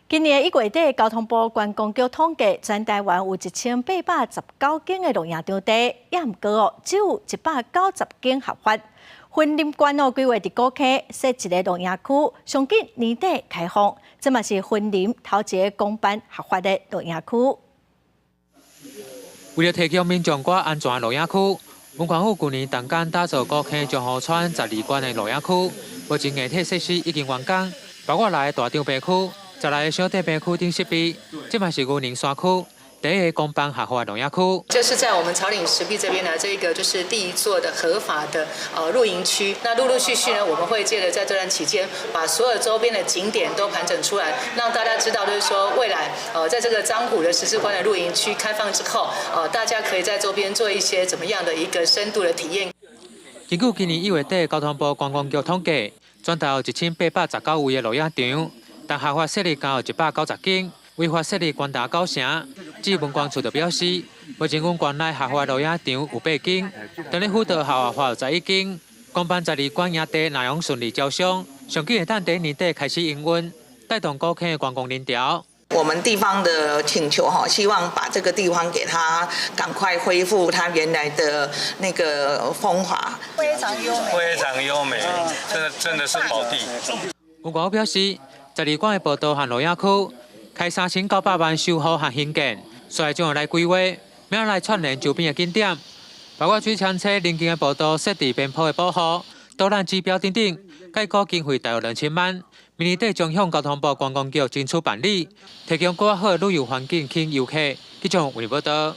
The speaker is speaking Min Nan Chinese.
今年1月底，交通部觀光局統計，全台灣有1819間的露營場地，也毋過哦，只有190間合法。雲林縣哦，規劃佇古坑設一个露營區，上緊年底開放，這嘛是雲林頭一个公辦合法的露營區。為著提供民眾較安全的露營區，文化府舊年動工打造古坑中湖村十二關的露營區，目前硬體設施已經完工，包括六个大帳篷區、16个小帳篷區等設備，這嘛是雲林山區第一个公辦合法露營區。這是在我們草嶺石壁這邊呢，這個就是第一座的合法的露營區。那陸陸續續呢，我們會借著在這段期間，把所有周邊的景點都盤整出來，讓大家知道，就是說未來在這個樟湖的14關的露營區開放之後，大家可以在周邊做一些怎麼樣的一個深度的體驗。根據今年1月底交通部觀光局統計，全台有1819位的露營場，但合法設立僅有190間，違法設立高達九成。至文管處就表示，目前阮縣內合法露營場有八間，當咧輔導合法有11間。公辦十二關營地內容順利招商，上緊會當佇年底開始營運，帶動古坑的觀光人潮。我們地方的請求哈，希望把這個地方給它趕快恢復它原來的那個風華。非常優美，非常優美，真的真的是寶地。文管表示，十二關的步道和露營區開3900萬修復和興建，所以將來規劃，欲來串聯周邊的景點，包括水槍車鄰近的步道設置邊坡的保護、導覽指標等等，計估經費大約2000萬。明年底將向交通部觀光局爭取辦理，提供更好的旅遊環境吸引遊客。記者為報道。